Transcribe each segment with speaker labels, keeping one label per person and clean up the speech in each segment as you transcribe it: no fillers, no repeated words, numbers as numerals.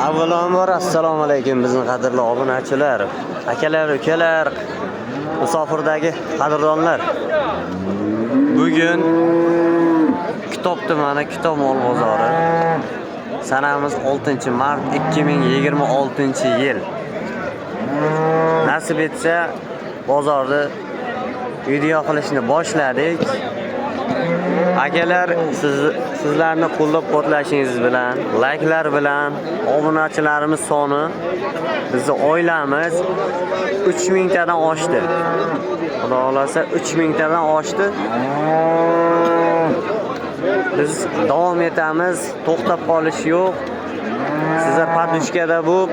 Speaker 1: Avvalambor assalomu alaykum bizni qadrli obunachilar, akalar, ukalar, musofirdagi qadrdonlar. Bugun Kitob tumani Kitob mol bozori. Sanamiz 6 mart 2026-yil. Nasib etsa bozorni video qilishni boshladik. Akalar, sizlarni qo'llab-quvvatlashingiz bilan, layklar bilan obunachilarimiz soni, bizni oilamiz 3000 tadan oshdi. Xudo xolasa 3000 tadan oshdi. Biz davom etamiz, to'xtab qolish yo'q. Sizlar подписка da bo'lib,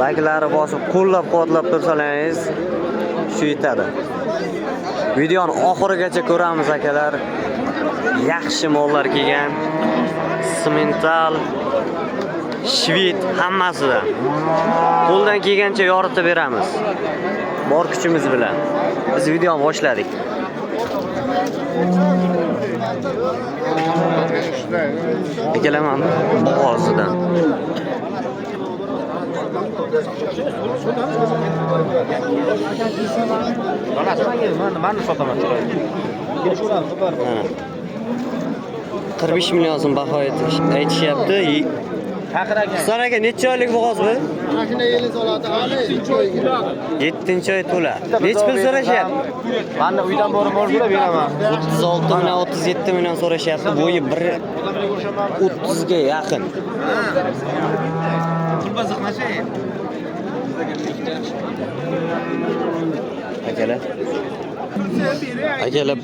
Speaker 1: layklarni bosib, qo'llab-quvvatlab tursalaringiz shu yetadi. Videoni oxirigacha ko'ramiz, akalar. Yaxshi mollar kelgan. Simmental, shved hammasidan. Qo'ldan kelgancha yoritib beramiz. Bor kuchimiz bilan. Biz videoni boshladik. Akalar, mana bo'g'ozidan.
Speaker 2: Mani sotaman.
Speaker 1: Mana. 45 million so'm baho aytishyapti. Husan aka, necha oylik bo'g'oz bu?
Speaker 3: Mana shunday yili soladi hali 7 oy.
Speaker 1: 7-oy to'la. Necha pul so'rashyapti?
Speaker 2: Mani uydan borib olib beraman.
Speaker 1: 36 million, 37 million so'rashyapti. Bo'yi 1.30 ga yaqin. Akalar. Akalar,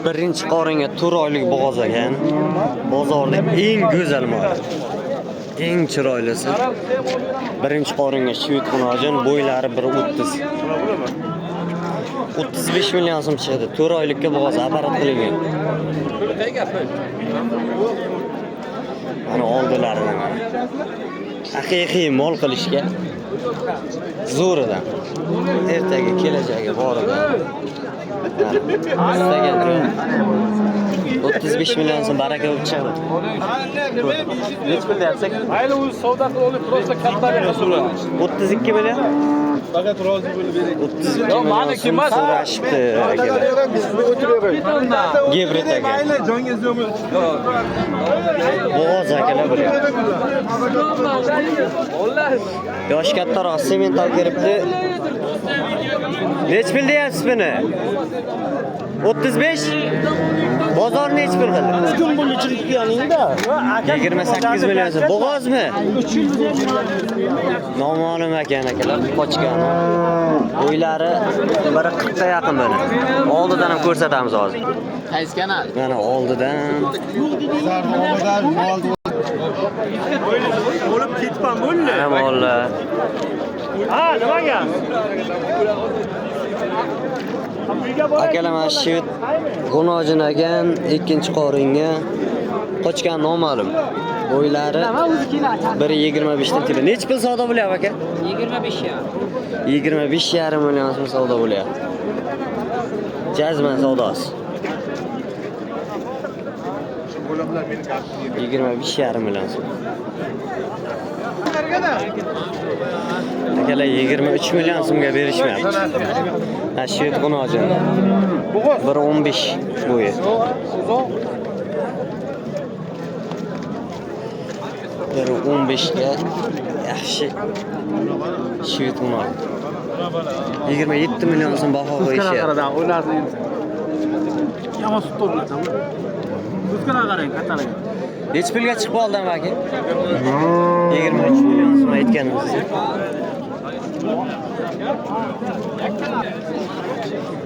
Speaker 1: birinchi qoringa 4 oylik bo'g'oz ekan. Bozorda eng go'zal mol. Eng chiroylisi. Birinchi qoringa shved xunojin, bo'ylari 1.30. 35 million so'm chiqdi. 4 oylikka bo'g'oz apparat qilingan. Mana oldilaridan mana. Haqiqiy mol qilishga zo'ridan. Ertaga kelajagi bor edi. Istagan joy. 35 million so'm baraka bo'lib chiqdi. Necha pul deyapsiz?
Speaker 2: Mayli, u savdo qilib olib, просто kattalik qilib.
Speaker 1: 32 million?
Speaker 2: Faqat rozi bo'lib bering.
Speaker 1: 32 million
Speaker 2: Maniki
Speaker 1: so'm
Speaker 2: emas.
Speaker 1: so'rashibdi akalar. Gibrid aka.
Speaker 2: Jonga zo'mi.
Speaker 1: Bo'g'oz akalar bular. Yoshi kattaroq semental kiribdi. Necha pul deyapsiz buni? 35? Bozor necha pul qildi?
Speaker 3: Kun bo'ldi chiqib kelganingda.
Speaker 1: 28 million so'm. Bo'g'ozmi? Noma'lum ekan akalar, qochgan. Bo'ylari 1.40 ga yaqin buni. Oldidan ham ko'rsatamiz hozir.
Speaker 3: Qaysi kanal?
Speaker 1: Mana oldidan.
Speaker 2: Bo'lib ketibman bo'ldi.
Speaker 1: Mana mollar.
Speaker 2: Ha, nimaga?
Speaker 1: Akalar, mana shved g'unojin ekan, ikkinchi qoringa qochgan noma'lum. Bo'ylari 1.25 dan tepa. Necha pul savdo bo'lyapti aka?
Speaker 4: 25 ya.
Speaker 1: 25,5 million so'm savdo bo'lyapti. Jazman savdosi. 25,5 million so'm. Akalar 23 million so'mga berishmayapti. Ha, shved g'unojin. 1.15 bo'yi. 1.15 ga yaxshi shved g'unojin. 27 million so'm baho qo'yishyapti.
Speaker 2: Yomon sut to'playsan. Ko'zga qarang, kattaligi.
Speaker 1: Necha pulga chiqib qoldi aka? 23 million so'm aytganimiz.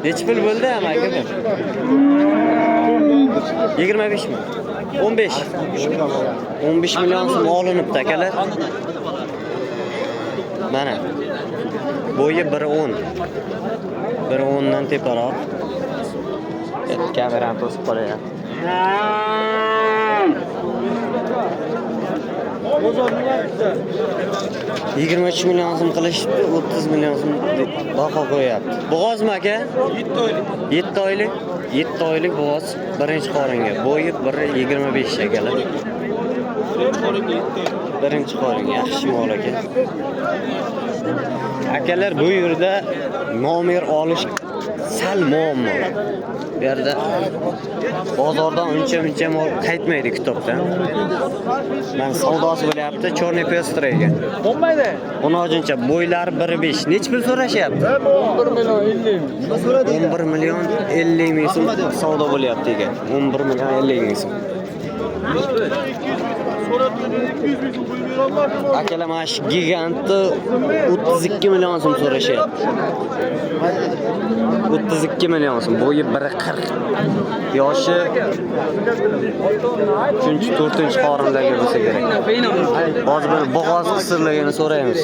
Speaker 1: Necha pul bo'ldi aka bu? 25 mi? 15. 15 million so'm olinibdi akalar. Mana. Bo'yi 1.10. 1.10 dan teparoq. Kamerani to'sib qo'yapti. 23 million so'm qilishibdi, 30 million so'm baho qo'yapti. Bo'g'ozmi aka?
Speaker 2: 7 oylik.
Speaker 1: 7 oylik. 7 oylik bo'g'oz, birinchi qoringa. Bo'yi 1.25 akalar. Birinchi qorin, yaxshi mol ekan. Akalar, bu yerda nomer olish sal muammo. Bu yerda bozordan uncha muncha mol qaytmaydi kitobdan. Mana savdosi bo'lyapti, черный пестрый ekan.
Speaker 2: Bo'lmaydi.
Speaker 1: Unojincha bo'ylari 1.5. Nechi pul so'rashyapti?
Speaker 2: 11 million 50 ming.
Speaker 1: 11 million 50 ming so'm savdo bo'lyapti ekan. 11 million 50 ming so'm. Akalar, mana shu gigantni 32 million so'm so'rashyapti. 32 million so'm. Bo'yi 1.40. Yoshi 3-4 qorinlarga bo'lsa kerak. Hozir bir bo'g'oz qisirligini so'raymiz.